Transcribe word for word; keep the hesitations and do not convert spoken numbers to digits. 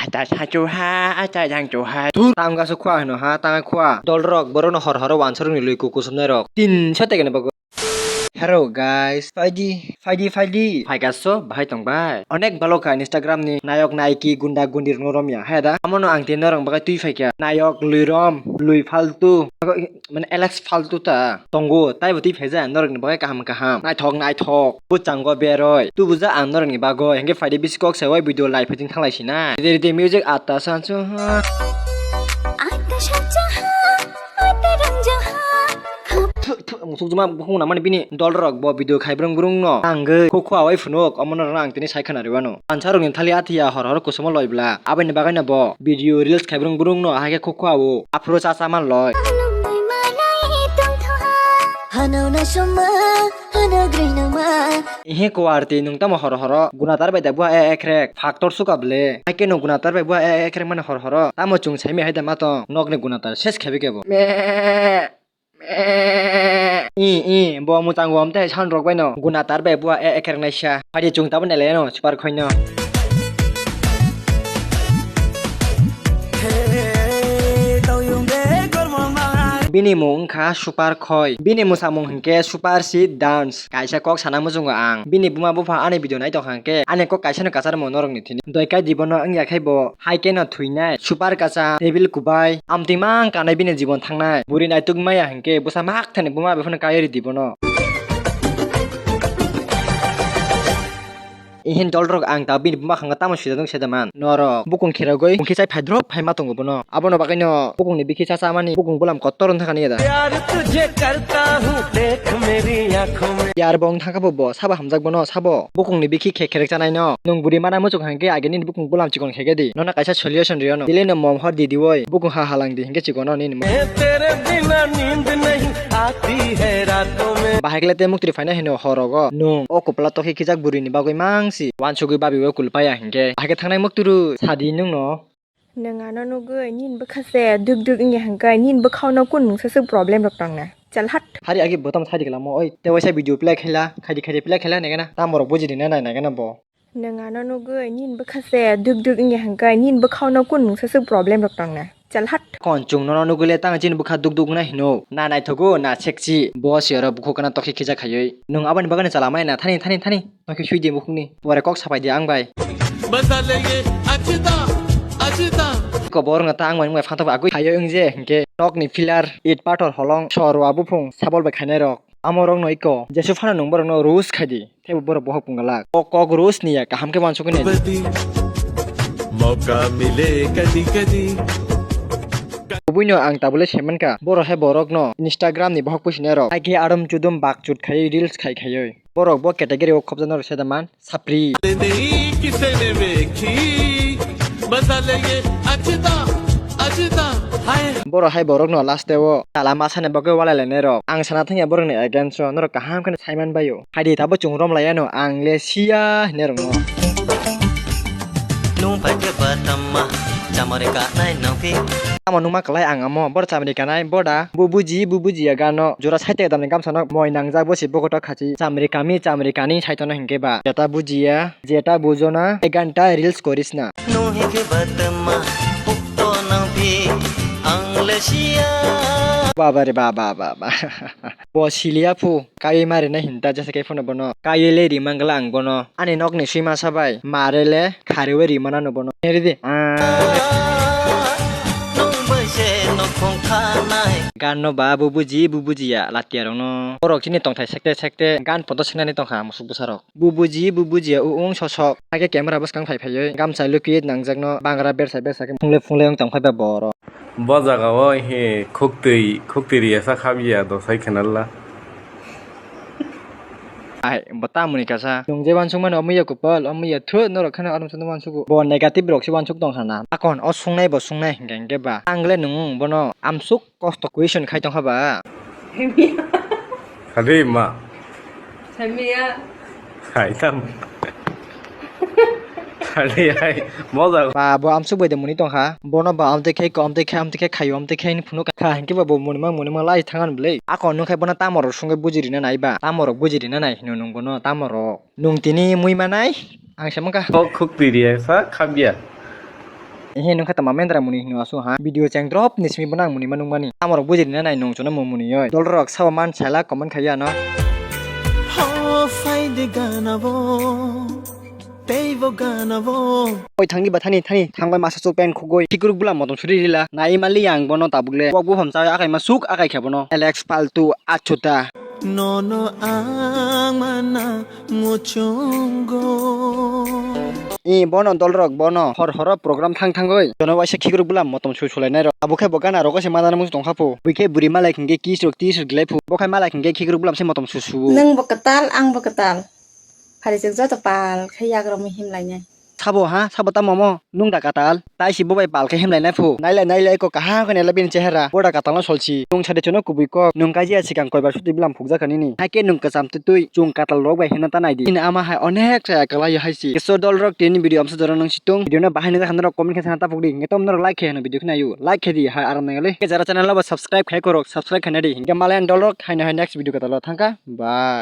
Ata sachu ha, ata jang chu ha. Tur tang gasu khwa hino ha, tang khwa. Dol rok, borok no hor horo wansa rok ni lui kuku sumnai rok. Tin sa teke ni bagwi. Hello guys, phaidi, phaidi, phaidi. Phaika so, bahai tong bai. Onek balo kha Instagram ni nayok naiki gunda gundi rok no romya, hai da? Amo no ang tin norok bagwi twi phaikha. Nayok lui rom, lui faltu. Mane Alex faltu ta tongo, taibo twi phaijak norokni bagwi kaham kaham, naithok naithok, bwchango beroi, tubuja ang norokni bagwi, hinkhe phaidi bisi kok sai o video live phaijing thanglai sinai. Rede rede music atta sansu ha. Thuk thuk musuk juma bukhung namani bini dol rok bo video khai brung brung no. Ang gwi khukhu awai phunuk, omo no rang tini sai khana rwano. Ansa rokni thali athiya hor hor kusumo loi bla. Aboni bagwi no bo video reels khai brung brung no, hai khe khukhu awo. Aphuru cha cha man loi. Hano na shoma, hano grinama. Ihe kuarti nung tamo horo horo. Gunatar bai da bua e ekrek. Factor suka ble. Hai khe no gunatar bai bua e ekrek mani horo horo. Tamo chung saimi hai da matong. Nokni gunatar ses khebi kebo. Me. I, i, bo mwchang wam tei sound rok bai no. Gunatar bai bua e ekrek naisa. Phaidi chung tabuk nai lai no, super khoi no. Bini mung wngkha Super Khoi. Bini mwsamung hinkhe Super Seat Dance. Kaisa kok sana muchungo ang. Bini buma bupha ani video nai tongkha hinkhe ani kok kaisa no kachar mo norok ni thini. Doi kai di bono wngya khai bo. Hai khe no thwinai, super kacha, table kubai, amtwi mang kanai bini jibon thangnai. Buri naituk maya hinkhe bwsa mak thani buma bai phano kaiwi ridi bono. Ihin dol rok ang ta bini buma khanga tamo swijak nung sedaman. Norok bukung khirogwi bungkhe chai phai drop phai ma tongo bono. Abono bagwi no bukung ni bikhi cha cha mani bukung bulam kotor wng thangani da. प्यार तुझे करता हूँ, देख मेरी आंखों में। Yar bo wng thangkha bo, bo sabo hamjak bono sabo. Bukung ni bikhi khe kherek chanai no. Nwng buri mana muchuk hangke age nini bukung bulam chikon khege di. Nono kaisa solution rio no. Bile no mom hor di di oi. Bukung ha halang di hingke chikon no nini mo. तेरे बिना नींद नहीं आती है रातों में। Bahai kle te muktri phaina hino horogo. Nwng o kupla tokhi khijak buri ni bagwi mangsi. Wansugwi babi o kulpaya hingke. Bahai khe thangnai mukturu sadi nwng no. Nwng ano nugwi nini bwkha se duk duk wngya hwnkhe nini bwkhao no kun mungsa swk problem rok tong na? Chal hat. Hari agi botom thadi kala mo oi. Te waisa video play khaila, khaidi khaidi play khaila nai gana. Tamo rok buji rina nai nai gana bo. Nwng ano nugwi nini bwkha se duk duk wngya hwnkhe nini bwkhao no kun mungsa swk problem rok tong na? Chal hat. Kon chung nono nugwi le tang chini bwkha duk duk wngna hino. Na naithogo na sexy. Bo si oro bukhuk kana tokhi khijak khaiwi. Nwng aboni bagwi no chala mai na thani thani thani. Tokhi sui di bukhukni. Pore kok sapai di ang bai. बदल ये अजदा, अजदा। Ko borok no ta ang bai wngbai phantok bai agwi khaio wngje hinkhe nokni pillar, it pathor holong, sorwa buphung, sabol bai khainai rok. Amo rok no iko jesu phano nwng borok no roast khai di. Tei borok bohok pung galak. O kok roast ni ya kaham khe wansugwi nai. बदी मौका मिले कदी कदी। Kubui no ang tabule se mankha. Borok hai borok no Instagram ni bohok pusinai rok. Hai khe adom chudum bak chut khaiwi reels khai khaiwi. Borok bo category o khopjaknai rok sedaman. Sapri. नहीं किसी ने देखी, बदल ये अजदा, अजदा, हाय। Borok hai borok no last o chala ma sani bagwi walai lainai rok. Ang sana thangya borok ni against o norok kaham khe saiman baio. Haidi tabo chung rom laiya no ang le siya hinai rok no. Nung pai khe ba tamma chamari ka nai nang phi. Tamo nungma kwlai ang amo, bor chamari kanai, boda, bu buji, bu bujiya gano, jora saitek damni gamsano moi nangjak bo se bokoto khachi, chamri kami, chamri kani saitono hinkhe ba, jeta bujiya, jeta bujona, ek ghanta reels koris na. Nung hinkhe ba twma, ukto nang phi, ang le siya. Baba re baba, baba. Bo siliya phu, kaiwi ma rina hinta jesa khe phano bono. Kaiwi le ri mangla ang bono. Ani nokni swima sabai, mare le khariwi ri manano bono. Ridi. Ah. Nung bai se nokhong khanai. Ganno ba bo buji, bo bujiya, latiya rokno. Borok chini tongthai sekte sekte, gan poto sinani tongkha musuk bwsarok. Bo buji, bo bujiya, o ung sosok. Hakhe camera bwskang phai phaiwi, gamsa lukwi nangjakno, bangra bersa bersa khe phungle phungle wng tongphai ba borok. Bo jaga o he khuktwi, khuktwi riyasa khabya dosai khenarla. Ai, bo tamoni kasa. Nwng je wansukmani omo ya kupal, omo ya thut, norok kheno arumsa no wansugo. Bo negative rok se wansuk tong sana. Akon o sungnai bo sungnai hingka hingke ba. Ang le nwng bono amsuk kosto question khai tongkha ba. Khadi ma. Samiya. Hai tam. Khadi hai. Moja. Ba bo amsuk bai de muni tongkha. Bono ba amtwi khai ko amtwi khai amtwi khai khayo amtwi khai phunuk kha hinkhe ba bo muni ma muni ma lai thangan bwlai. Ako nung khai bono tamo rok sungwi buji rina nai ba. Tamo rok buji rina nai hino nung bono tamo rok. Nung tini mui manai. Ang se mangka. Kok khuk twi riya sa khamya. Ehe nungkha tama mendra muni hino asu ha. Video cheng drop ni simi bonang muni manung mani. Amorok bujiri na nai nung chono mung muni oi. Dol rok sabo man sala comment khaiya no. Ho phai de gana bo. Tei bo gana bo. Oi thangdi ba thani thani thangbai masa chuk pen khugoi. Khikruk bula motom suri rila. Nai mali yang bono tabuk le. Kok bupham cha akai ma suk akai khe bono. Alex Paltu achuta. Nono ang mana muchungo. I bono dol rok bono hor horo program thang thangoi. Jono waisa khikruk bula motom su sulai nai rok. Abo khe bo gana rogo se madana musu tong kha phu. Bui khe buri malai khingke kiss rok tis rok glai phu. Bo khai malai khingke khikruk bula se motom su su. Nung bo kwtal, ang bo kwtal. Phari chwng joto pal khe yagrok mui himlainai. Sabo ha, sabo tamo mo, nung da katal. Tai si bo bai pal khe himlainai phu. Nailai nailai ko kaham khe nailai bini chehera. Bo da katal no solsi. Nung sade chono kubui kok. Nung kaji ya sikang koibar suti bilam phukjak kha nini. Hai khe nung kwcham twi twi. Chung katal rok bai himna ta nai di. Ini ama hai onek chaya kwlai hai si. Keso dol rok tini video amsa jora nang situng. Video no bahai nang khan rok comment khe sana ta phuk di. Ngetom norok like khe hano video khe nayu. Like khe di hai aram nang le. Ke jara channel lo ba subscribe khai korok, subscribe khai na di. Hinkhe malayan dol rok hai no hai next video katal lo thangkha. Bye.